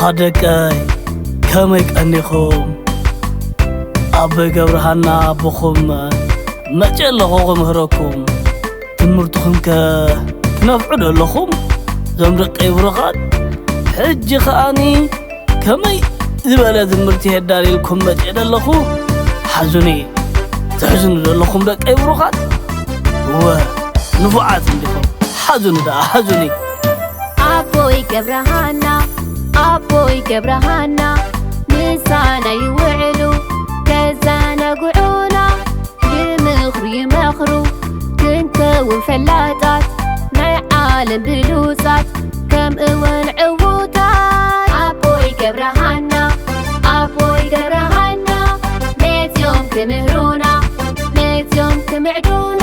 ኣደቀይ ከመይ ቀኒኹም? ኣቦይ ገብረሃና ኣቦኹም መጨ ኣለኹ ክምህረኩም። ትምህርትኹም ከ ትነፍዑ ዶ ኣለኹም? ዞም ደቀይ ብሩኻት፣ ሕጂ ከኣኒ ከመይ ዝበለ ትምህርቲ የዳልልኩም መጽእ ደለኹ? ሓዙኒ፣ ትሕዝኑ ደለኹም ደቀይ ብሩኻት? እወ፣ ንፉዓት እንዲኹም። ሓዙኒ ደኣ፣ ሓዙኒ። ኣቦይ ገብረሃና፣ ኣቦይ ገብረሃና፣ ምሳና ይውዕሉ ከዘናግዑና። ብምኽሪ ይመኽሩ ክንከውን ፈላጣት፣ ናይ ዓለም ብሉጻት ከምኡውን ዕዉታት። ኣቦይ ገብረሃና፣ ኣቦይ ገብረሃና፣ መጽዮም ክምህሩና፣ መጽዮም ክምዕዱና።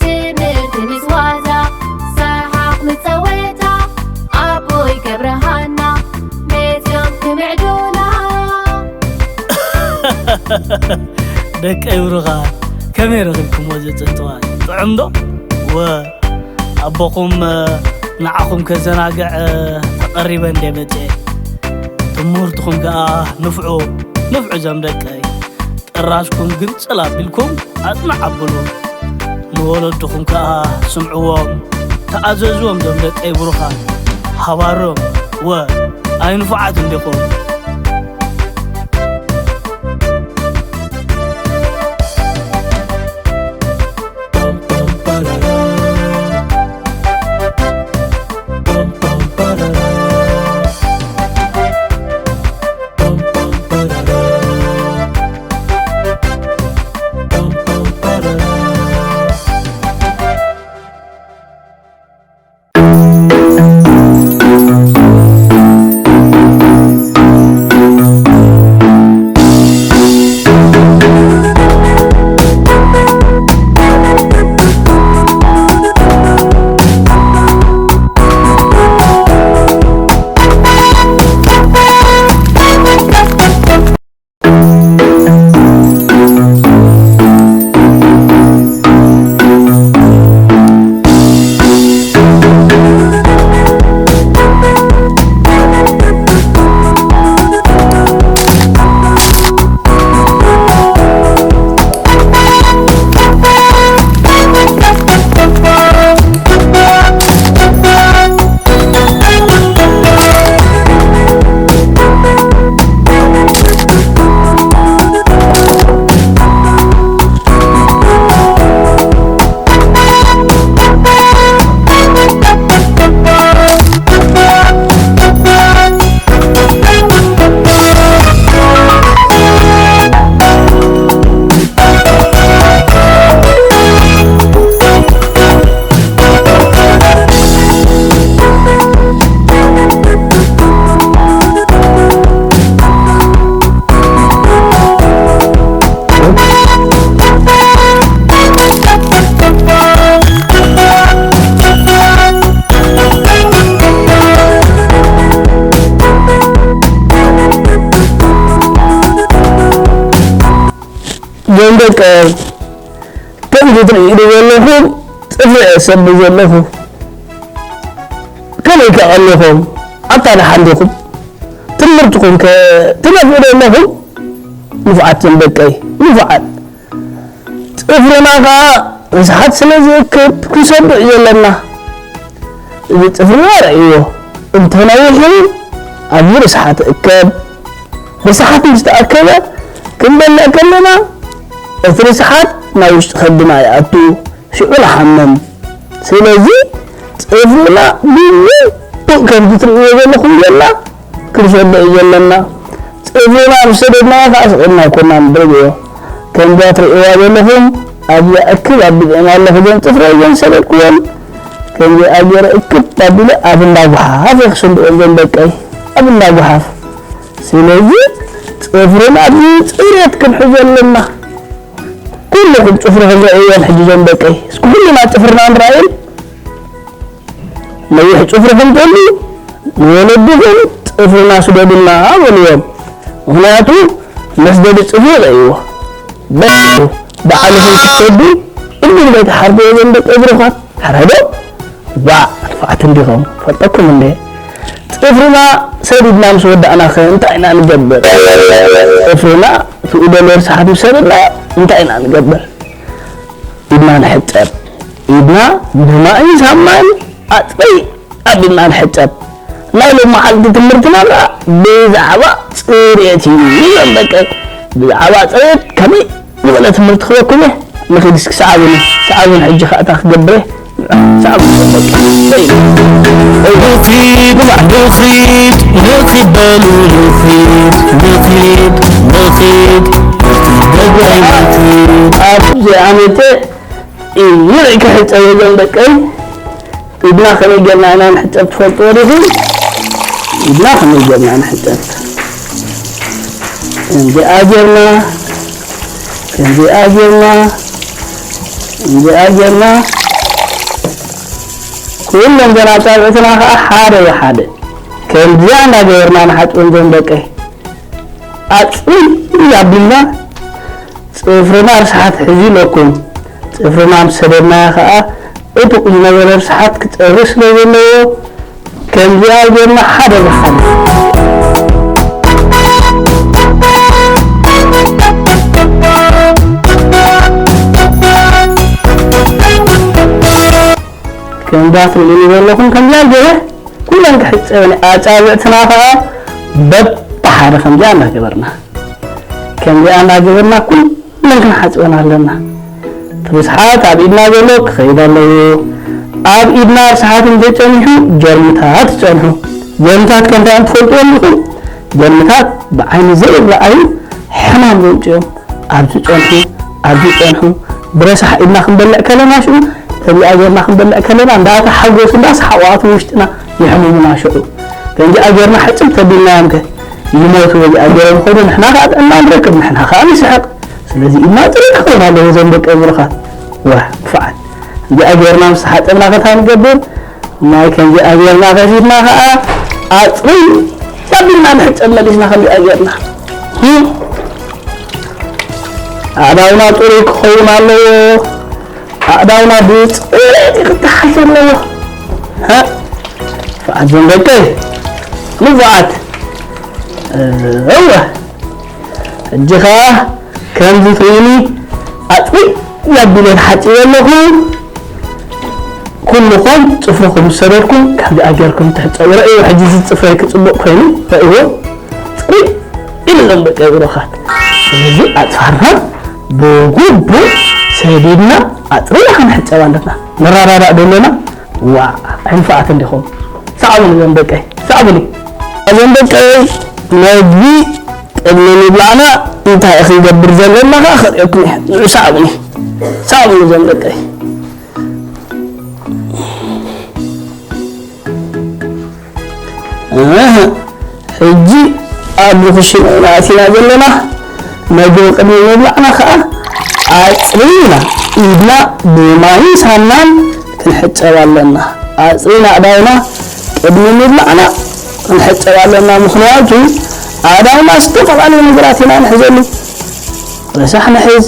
ትምህርቲ ምስ ዋዛ፣ ሰሓቕ ምስ ጸወታ፣ ኣቦይ ገብረሃና፣ መጽዮም ክምዕዱና። ደቀይ ብሩኻ፣ ከመይ ረኺብኩምዎ እዚ ጽንጽዋይ? ጥዑም ዶ? ወ፣ ኣቦኹም፣ እ፣ ንዓኹም ከዘናግዕ፣ እ፣ ተቐሪበ እንደ መጽኤ። ትምህርትኹም ከኣ ንፍዑ፣ ንፍዑ ዘም ደቀይ። ጥራዝኩም ግንጽል ኣቢልኩም ኣጽንዕ ኣብሉ። ንወለድኹም ከኣ ስምዕዎም፣ ተኣዘዝዎም ዞም ደቀይ ብሩኻት። ሃባሮም፣ ወ፣ ኣይንፉዓት እንዲኹም። ዞም ደቀይ፣ ከምዚ ትርእዩ ዘለኹም ጽፍሪ እየ ሰቢ ዘለኹ። ከመይ ከ ቀኒኹም? ኣታ ደሓን ዲኹም? ትምህርትኹም ከ ትነፍዑ ዶ ኣለኹም? ንፉዓት ዞም ደቀይ፣ ንፉዓት። ጽፍርና ከኣ ርስሓት ስለ ዝእክብ ክንሰዶ እዩ ዘለና። እዚ ጽፍርና ርእይዎ፣ እንተነዊሑ ኣብዚ ርስሓት እከብ። ርስሓት ምስ ተኣከበ ክንበልዕ ከለና እቲ ርስሓት ናብ ውሽጢ ከብድና ይኣቱ፣ ሽዑ ንሓምም። ስለዚ ጽፍርና ብግቡእ ከምዚ ትርእይዎ ዘለኹም ጌርና ክንሰዶ እዩ ዘለና። ጽፍርና ምስ ሰደድናዮ ከኣ ስቕ ኢልና ኣይኮናን ንደግዮ። ከምዛ ትርእይዋ ዘለኹም ኣብዚኣ እክብ ኣቢለዮም ኣለኹ። እዘን ጽፍረይ እየን ዝሰደድኩወን። ከምዚኣ ገይረ እክብ ኣቢለ ኣብ እንዳ ጓሓፍ እየ ክስንድኦም ዞም ደቀይ። ኣብ እንዳ ጓሓፍ። ስለዚ ጽፍርና ብጽሬት ክንሕዞ ኣለና። ኩልኹም ጽፍርኹም ረእይዎን ሕጂ ዞም ደቀይ። እስኪ ኩልና ጽፍርና ንረኣይን። ነዊሕ ጽፍርኹም ተልዩ ንወለድኹም ጽፍርና ስደዱልና በልዎም። ምኽንያቱ መስደዲ ጽፍሪ ረእይዎ። በሉ ባዕልኹም ክትሰዱ እግሪ ዘይትሓርድዎ ዞም ደቀይ ብሩኻት። ሓራይ ዶ? ባዕ ንፉዓት እንዲኹም። ፈልጠኩም እንዴ? ጽፍርና ሰዲድና ምስ ወዳእናኸ እንታይ ኢና ንገብር? ጽፍርና እቲ ደሎ ርስሓት ምስ ሰደድና እንታይ ኢና ንገብር? ኢድና ንሕጸብ። ኢድና ብማይን ሳሙናን ኣጽበይ ኣቢልና ንሕጸብ። ናይ ሎም መዓልቲ ትምህርትና ከኣ ብዛዕባ ጽሬት እዩ። በቃ ብዛዕባ ጽሬት ከመይ ዝበለ ትምህርቲ ክበኩም እየ። ንኺድ እስኪ ሰዓቡኒ፣ ሰዓቡኒ ሕጂ ከኣ እታ ክገብር እየ። ሰዓቡኒ በቃ። ንኺድ፣ ንኺድ በሉ፣ ንኺድ፣ ንኺድ፣ ንኺድ፣ ንኺድ፣ በቃ ንኺድ። ኣብዚ ዓመተ እዩ ክሕጸብ እዞም ደቀይ። ኢድና ከመይ ጌርና ኢና ንሕጸብ ትፈልጥዎ ዲኹም? ኢድና ከመይ ጌርና ንሕጸብ? ከምዚኣ ጌርና፣ ከምዚኣ ጌርና፣ ከምዚኣ ጌርና፣ ኩሎም ዘን ኣጻብዕትና ከኣ ሓደ ብሓደ ከምዚኣ እንዳገበርና ንሓጽቦም እዞም ደቀይ። ኣጽብይ ኣቢልና ጽፍርና ርስሓት ሕዚ ኢለኩም። ጽፍርና ምስ ሰደድናዮ ከኣ ዕጡቕ ዝነበረ ርስሓት ክጸሪ ስለ ዘለዎ፣ ከምዚኣ ጌርና ሓደ ብሓደ። ከምዛ ትርእዩኒ ዘለኹም ከምዚኣ ገይረ ኩለን ክሕጸበን፣ ኣጻብዕትና ከኣ በብሓደ ከምዚኣ እናገበርና፣ ከምዚኣ እናገበርና ኩለን ክንሓጽበን ኣለና። እቲ ርስሓት ኣብ ኢድና ዘሎ ክኸይድ ኣለዎ። ኣብ ኢድና ርስሓት እንተጸኒሑ ጀርምታት ይጸንሑ። ጀርምታት ከ እንታይ እዮም ትፈልጥዎም ዲኹም? ጀርምታት ብዓይኒ ዘይረኣዩ ሕማም ዘምጽኡ እዮም። ኣብዚ ጸንሑ፣ ኣብዚ ጸንሑ። ብረሳሕ ኢድና ክንበልዕ ከለና ሽዑ፣ ከምዚኣ ጌርና ክንበልዕ ከለና እንዳተሓጎሱ፣ እንዳሰሓቑ ኣትዮም ውሽጥና የሕምሙና ሽዑ። ከምዚኣ ጌርና ሕጽብ ተቢልናዮም ከ ይሞቱ፣ በዚኣ ጌሮም ይኸዱ፣ ንሕና ከኣ ጥዕና ንረክብ፣ ንሕና ከኣ ንስሕቕ። ስለዚ ኢድና ጽሬት ክኸውን ኣለዎ እዞም ደቂ ብሩኻት። ዋህ፣ ክፉዓት። ከምዚኣ ጌርና ምስ ተሓጸብና ከ እንታይ ንገብር? ማይ ከምዚኣ ጌርና ከፊትና ከኣ ኣጽሪ ኣቢልና ንሕጸብ መሊስና ከምዚኣ ጌርና። ህም። ኣእዳውና ጽሩይ ክኸውን ኣለዎ። ኣእዳውና ብጽሬት እዩ ክተሓዝ ኣለዎ። ሃ? ፍዓት ዘንበቀይ። ንፉዓት። እወ። ሕጂ ኸኣ ከምዚ ትርእዩኒ ኣጽሪ ኣቢለ ተሓጺበ ኣለኹ። ኩልኹም ጽፍርኹም ምስ ሰደድኩም ከምዚኣ ጌርኩም ትሕጸቡ። ረእይዎ ሕጂ እዚ ጽፍረይ ክጽቡቕ ኮይኑ ረእይዎ። ጽሪ ኢሉ ዘንበቀ ብሩኻት። ስለዚ ኣጽፋርና ብግቡእ ሰዲድና ኣጽሪና ክንሕጸብ ኣለና። ንረዳዳእ ዶ ኣለና? ዋእ፣ ኣይንፍዓት እንዲኹም። ሰዓቡኒ እዞም ደቀይ፣ ሰዓቡኒ። እዞም ደቀይ፣ መግቢ ቅድሚ ምብላዕና እንታይ ክንገብር ዘለና ከኣ ከርእየኩም እየ። ንዑ ሰዓቡኒ። ሰዓቡኒ እዞም ደቀይ። እህ፣ ሕጂ ኣብ ኩሽና ኢና ኣቲና ዘለና። መግቢ ቅድሚ ምብላዕና ከኣ ኣጽሪና ኢድና ብማይን ሳሙናን ክንሕጸብ ኣለና። ኣጽሪና ኣእዳውና ቅድሚ ምብላዕና ክንሕጸብ ኣለና። ምኽንያቱ ኣእዳውና ዝተፈላለዩ ነገራት ኢና ንሕዘሉ። ረሳሕ ንሕዝ፣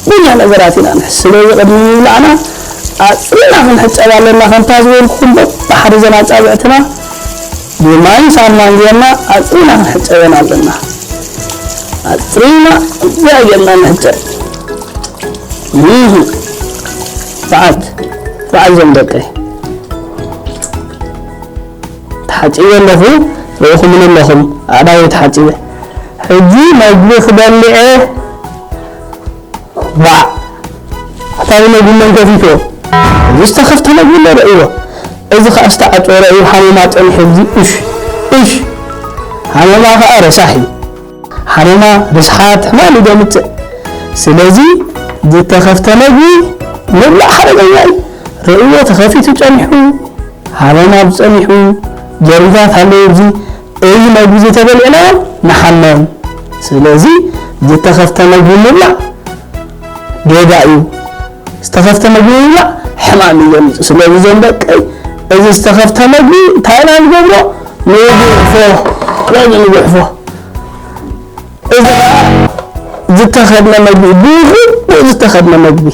ብዙሕ ነገራት ኢና ንሕዝ። ስለዚ ቅድሚ ምብላዕና ኣጽሪና ክንሕጸብ ኣለና። ከምታ ዝበልኩኹም በብሓደ ዘን ኣጻብዕትና ብማይን ሳሙናን ጌርና ኣጽሪና ክንሕጸበን ኣለና። ኣጽሪና እዚኣ ጌርና ንሕጸብ። እህ፣ በዓት፣ በዓት ዞም ደቀይ። ተሓጺበ ኣለኹ፣ ርኢኹምኒ ኣለኹም፣ ኣእዳወይ ተሓጺበ። ሕጂ መግቢ ክበልዕ እየ። ዋእ! ኣታ ብመግቢ መን ከፊትዎ? እዚ ዝተኸፍተ መግቢ ኣሎ፣ ርእይዎ። እዚ ኸኣ ዝተዓጽወ ርእዩ፣ ሃመማ ጸኒሑ፣ እዚ፣ እሽ፣ እሽ። ሃመማ ኸኣ ረሳሕ እዩ። ሃመማ ርስሓት ሕማም እዩ ዘምጽእ። ስለዚ ዝተኸፍተ መግቢ ምብላዕ ሓደገኛ እዩ። ርእይዎ፣ ተኸፊቱ ጸኒሑ፣ ሃመማ ጸኒሑ፣ ጀርምታት ኣለዉ። እዚ፣ እዚ መግቢ እዚ ተበሊዕናዮ ንሓመም። ስለዚ ዝተኸፍተ መግቢ ምብላዕ ጌጋ እዩ። ዝተኸፍተ መግቢ ምብላዕ ሕማም እዩ ዘምጽእ። ስለዚ እዞም ደቀይ፣ እዚ ዝተኸፍተ መግቢ እንታይ ኢና ንገብሮ? ንጉሕፎ። ስለዚ ንጉሕፎ። እዚ ኸኣ ዝተኸድነ መግቢ፣ ብግቡእ ዝተኸድነ መግቢ።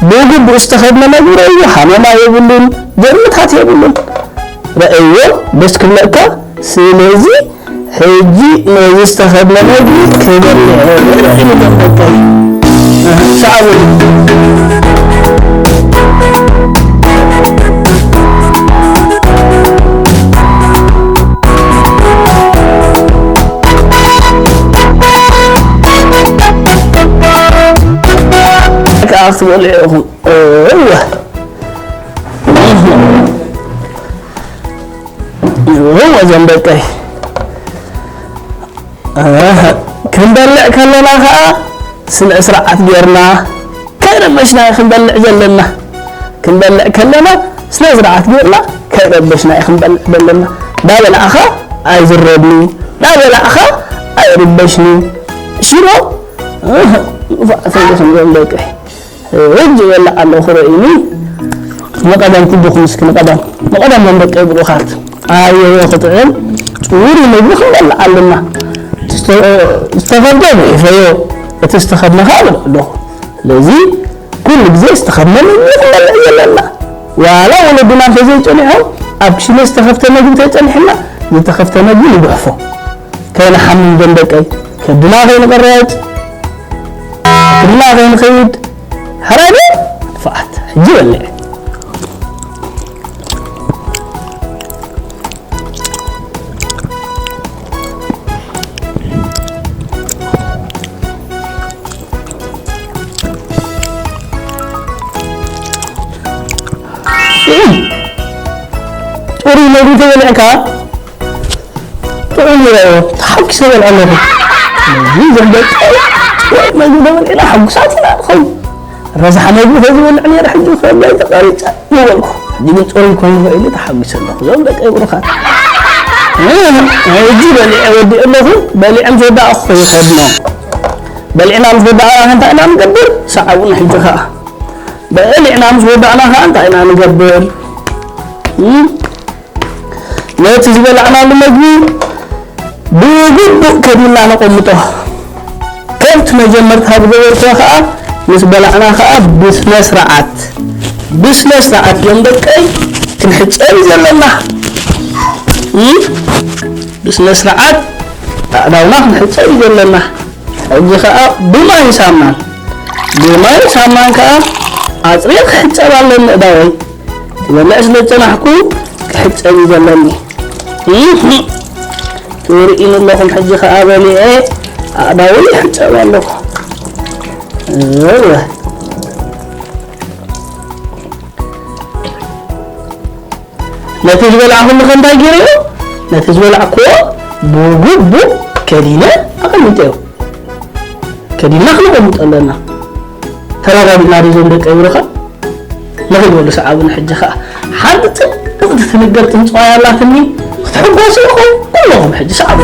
ብግቡእ ዝተኸድነ መግቢ ርእዩ፣ ሃመማ የብሉን፣ ጀርምታት የብሉን። ረእይዎ፣ ደስ ክብለካ። ስለዚ ሕጂ ነዚ ዝተኸድነ መግቢ ክበልዕ እዩ። ሰዓቡ። ከኣ ክትበልዑ ኢኹም። እወ። እወ፣ እዞም ደቀይ። ኣህ፣ ክንበልዕ ከለና ኸኣ ስነ ስርዓት ጌርና ከይረበሽና ክንበልዕ ዘለና። ክንበልዕ ከለና ስነ ስርዓት ጌርና ከይረበሽና ክንበልዕ ዘለና። ዳበላዕኻ ኣይዝረብኒ፣ ዳበላዕኻ ኣይርበሽኒ። ሽሮ፣ እህ፣ ንፉዓት እንዲኹም ዞም ደቀይ። ሕጂ ይበልዕ ኣለኹ ርእዩኒ። ንቐደም ኩቡኹም እስኪ ንቐደም። ንቐደም ዞም ደቀይ ብሩኻት። ኣየዮ ክጥዕም ጽውር እዩ ምግቢ ክንበልዕ ኣለና። ዝተ-፣ ዝተኸብደ ጉሒፈዮ፣ እቲ ዝተኸድነ ኸኣ እበልዕ ኣለኹ። ስለዚ ኩሉ ግዜ ዝተኸድነ ምግቢ ክንበልዕ ዘለና። ዋላ ወለድና እንተዘይጸኒሖም፣ ኣብ ክሽነ ዝተኸፍተ ምግቢ ተጸኒሕና፣ ዝተኸፍተ ምግቢ ንጉሕፎ። ከይንሓምም ዞም ደቀይ፣ ከብድና ከይንቐረጽ፣ ሕክምና ከይንኸይድ፣ ሕራይ ዶ? ንፉዓት፣ ሕጂ በልዕ። ጥዑም፣ ጽሩይ መግቢ ተበሊዕካ፣ ጥዑም ይረኣዮ፣ ተሓጒሰ በልዕ ኣለኹ። ስለዚ እዞም ደቀይ ጥዑም መግቢ ተበሊዕና ሕጉሳት ኢና ንኸውን። ረሳሕ መግቢ ተዝበልዕ ነይረ፣ ሕጂ ከብደይ ተቐሪጸ ምበልኩ። ሕጂ ግን ጽሩይ ኮይኑ ውዒሉ ተሓጒሰ ኣለኹ። እዞም ደቀይ ብሩኻት። ሕጂ በሊዐ ወዲኤ ኣለኹ። በሊዐ ምስ ወዳእኩ ይኸድኖ። በሊዕና ምስ ወዳእና እንታይ ኢና ንገብር? ሰዓቡኒ ሕጂ ኸኣ። በሊዕና ምስ ወዳእና ኸኣ እንታይ ኢና ንገብር? እም? ነቲ ዝበላዕናሉ መግቢ ብግቡእ ከዲንና ነቐምጦ። ከምቲ መጀመርታ ዝገበርክዎ ኸኣ፣ ምስ በላዕና ኸኣ ብስነ ስርዓት፣ ብስነ ስርዓት እዮም ደቀይ ክንሕጸብ እዩ ዘለና። እም? ብስነ ስርዓት ኣእዳውና ክንሕጸብ እዩ ዘለና። ሕጂ ኸኣ ብማይን ሳሙናን፣ ብማይን ሳሙናን ከኣ ኣጽርየ ክሕጸብ ኣለኒ እዳወይ። ክበልዕ ስለ ዝጸናሕኩ ክሕጸብ እዩ ዘለኒ። እህ፣ ትርእዩኒ ኣለኹም፣ ሕጂ ኸኣ በሊዐ ኣእዳወይ ይሕጸብ ኣለኹ። እወ። ነቲ ዝበላዕኩሉ ከ እንታይ ገይረዮ? ነቲ ዝበላዕኩዎ ብግቡእ ከዲነ ኣቐሚጠዮ። ከዲና ክነቐምጦ ኣለና። ተረዳዲእና ድዩ ዞም ደቀይ ብሩኻ? ንኺድ በሉ ሰዓቡኒ ሕጂ ኸኣ። ሓንቲ ጽብቕቲ ትንገር ጽንጽዋይ ኣላትኒ። ክትሕጎሱ ኢኹም ኩለኹም ሕጂ ሰዓቡ።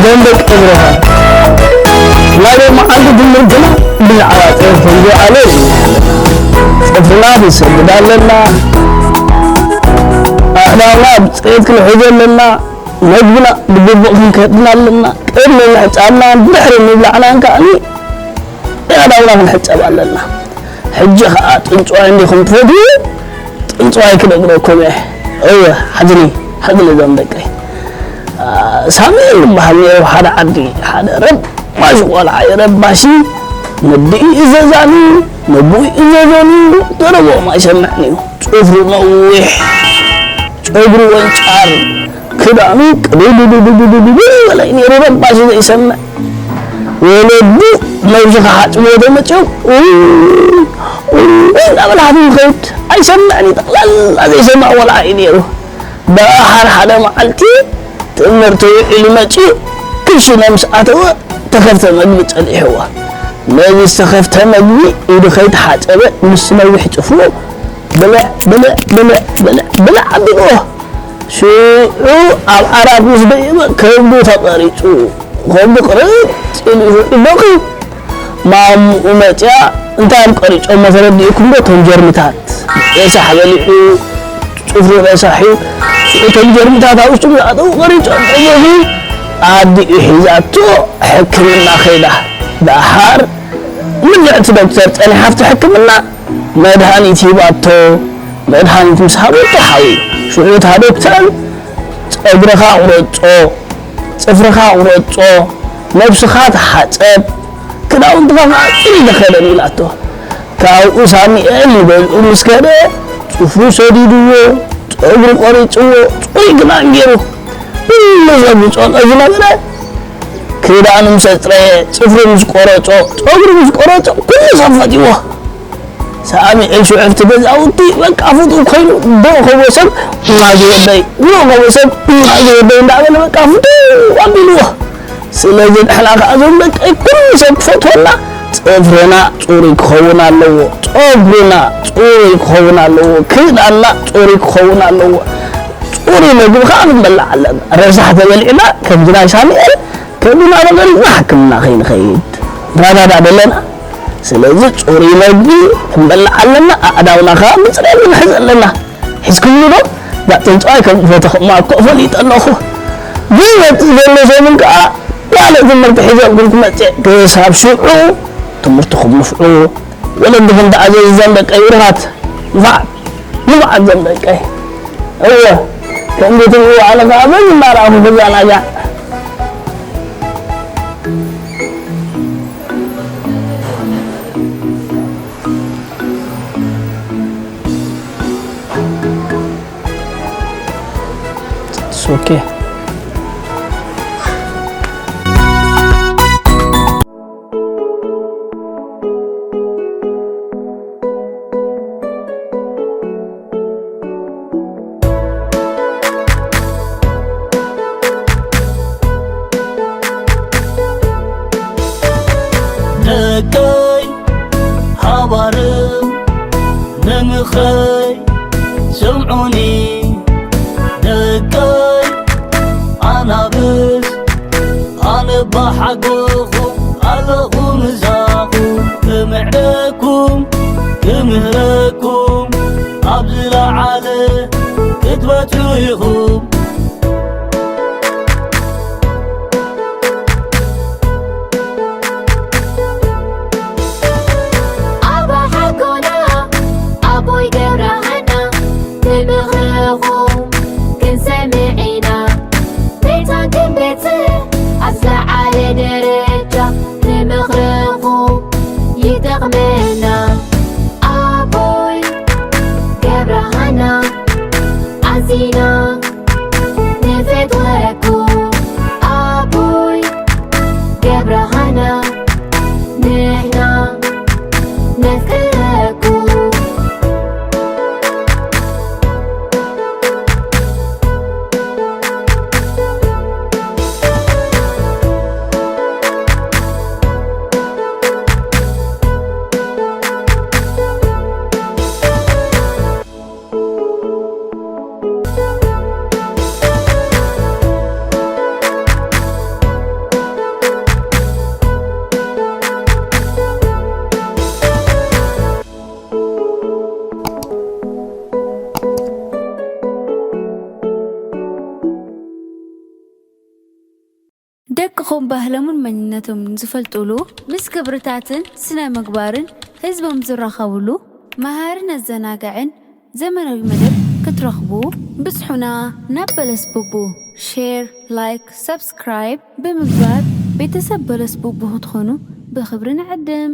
ደንበ ቀብረኻ ናይ ሎማዓንቲ ድምር ግና ብዛዕባ ጽሬት ከም ዝወዓለ እዩ። ጽፍርና ክንሰግድ ኣለና። ኣእዳውና ብጽሬት ክንሕዞ ኣለና። መግብና ብግቡእ ክንከድን ኣለና። ቅድሚ ምሕጻብናን ድሕሪ ምብላዕናን ከኣኒ ኣእዳውና ክንሕጸብ ኣለና። ሕጂ ኸኣ ጽንጽዋይ እንዲኹም ትፈትዉ፣ ጽንጽዋይ ክነግረኩም እየ። እወ፣ ሓዝኒ፣ ሓዝኒ እዞም ደቀይ። አ፣ ሳሙኤል ዝበሃል ነይሩ ሓደ ዓዲ፣ ሓደ ረባሺ ቆልዓ እዩ፣ ረባሺ። ነዲኡ ይእዘዛኒ፣ ነቦኡ ይእዘዞኒ፣ ዘረብኦም ኣይሰምዕን እዩ። ጽፍሩ ነዊሕ፣ ጨጉሩ ወንጫር፣ ክዳኑ ቅድድድድድድድ በለ እዩ ነይሩ፣ ረባሺ ዘይሰምዕ። ወለዱ ነብሱ ክሓጽብዎ ተመጺኦም፣ ኡ፣ ኡ እናበለ ሓፊሩ ይኸይድ። ኣይሰምዕን እዩ፣ ጠቕላላ ዘይሰምዕ ቆልዓ እዩ ነይሩ። ደሓር ሓደ መዓልቲ ትምህርቲ ውዒሉ መጺኡ፣ ክሽነ ምስ ኣተወ፣ ተኸፍተ መግቢ ጸኒሕዎ። ነዚ ዝተኸፍተ መግቢ ኢዱ ከይተሓጸበ፣ ምስ ነዊሕ ጽፍሩ ብልዕ፣ ብልዕ፣ ብልዕ፣ ብልዕ፣ ብልዕ ኣቢልዎ። ሽዑ ኣብ ዓራት ምስ ደየበ ከብዱ ተቐሪጹ፣ ከብዱ ቁርጥ ኢሉ ሽዑ በኺ። ማሙኡ መጽያ፣ እንታይ እዮም ቀሪጾሞ ተረዲእኩም ዶ? እቶም ጀርምታት ረሳሕ በሊዑ፣ ጽፍሩ ረሳሕ እዩ። እቶም ጀርምታት ኣብ ውሽጡ ዝኣተዉ ቀሪጾም ጠየፉ። ኣዲኡ ሒዛቶ ሕክምና ከይዳ። ደሓር ንፍዕቲ ዶክተር ጸኒሓ ኣብቲ ሕክምና መድሃኒት ሂባቶ። መድሃኒት ምስ ሃበቶ ሓዊ ሽዑ እታ ዶክተር ጸጉርኻ ቁረጾ፣ ጽፍርኻ ቁረጾ፣ ነብስኻ ተሓጸብ፣ ክዳውንትኻ ከዓ ጽሪ ተኸደን ኢላቶ። ካብኡ ሳሚኤል ንገዝኡ ምስ ከደ ጽፍሩ ሰዲድዎ፣ ጸጉሩ ቆሪጽዎ፣ ጽሩይ ክዳን ገይሩ ኩሉ ሰብ ዝጸልኦ ዝነበረ ክዳኑ ምስ ኣጽረየ፣ ጽፍሩ ምስ ቆረጾ፣ ጸጉሩ ምስ ቆረጾ ኩሉ ሰብ ፈትዎ። ሳሚ ኤልሹ ዕፍቲ ገዛውቲ በቃ ፍጡር ኮይኑ ዶ ከቦ ሰብ ማዚ ወደይ ዶ ከቦ ሰብ ማዚ ወደይ እንዳበለ በቃ ፍጡር ኣቢልዎ። ስለዚ ንሕና ከዓ ዞም ደቀይ ኩሉ ሰብ ክፈትወና፣ ጽፍርና ጽሩይ ክኸውን ኣለዎ፣ ጸጉርና ጽሩይ ክኸውን ኣለዎ፣ ክዳንና ጽሩይ ክኸውን ኣለዎ። ጽሩይ ምግቢ ከዓ ክንበልዕ ኣለና። ረሳሕ ተበሊዕና ከምዚ ናይ ሳሙኤል ከምዚ እናበገሪትና ሕክምና ከይንኸይድ ንረዳዳእ ኣለና። ስለዚ ጽሩይ መግቢ ክንበልዕ ኣለና፣ ኣእዳውና ከኣ ብጽሬት ክንሕዝ ኣለና። ሒዝኩምሉ ዶ? እዛ ተንጸዋይ ከም ዝፈተኹማ እኮ ፈሊጠ ኣለኹ። ግን ነቲ ዘሎ ሰሙን ከኣ ካልእ ትምህርቲ ሒዘልኩም ክመጽእ ክሳብ ሽዑ ትምህርትኹም ንፍዑ። ወለድኹም ተኣዘዙ ዞም ደቀይ ብሩኻት። ንፋዕ ንፋዕ ዞም ደቀይ። እወ ከምዚ ትብልዎ ኣለኻ በዚ እናረኣኹ ክዘናጋዕ። It's okay. ደቀይ ሓባርም ንምኽረይ ስምዑኒ ደቀይ ኣናብስ ኣነ ባሓጎኹም ኣለኹ ምሳኹም ክምዕደኩም ክምህረኩም ኣብ ዝለዓለ ክትበጽሑ ኢኹም። ኣባ ሓጎና ኣቦይ ገብረሃና ብምኽርኹም ክንሰምዕ ኢና። ቤታን ክንበጽሕ ኣብ ዝለዓለ ደረጃ ንምኽርኹም ይጠቕመና። ኣቦይ ገብረሃና ኣዚና ንፈትወኩም ኣቦይ ገብረሃና ንሕና ነፍቅረኩም። ደቅኹም ባህሎምን መንነቶምን ዝፈልጡሉ፣ ምስ ክብርታትን ስነ ምግባርን ህዝቦም ዝራኸብሉ፣ መሃርን ኣዘናጋዕን ዘመናዊ መደብ ክትረኽቡ፣ ብጽሑና ናብ በለስ ቡቡ። ሼር፣ ላይክ፣ ሰብስክራይብ ብምግባር ቤተሰብ በለስ ቡቡ ክትኾኑ ብኽብሪ ንዕድም።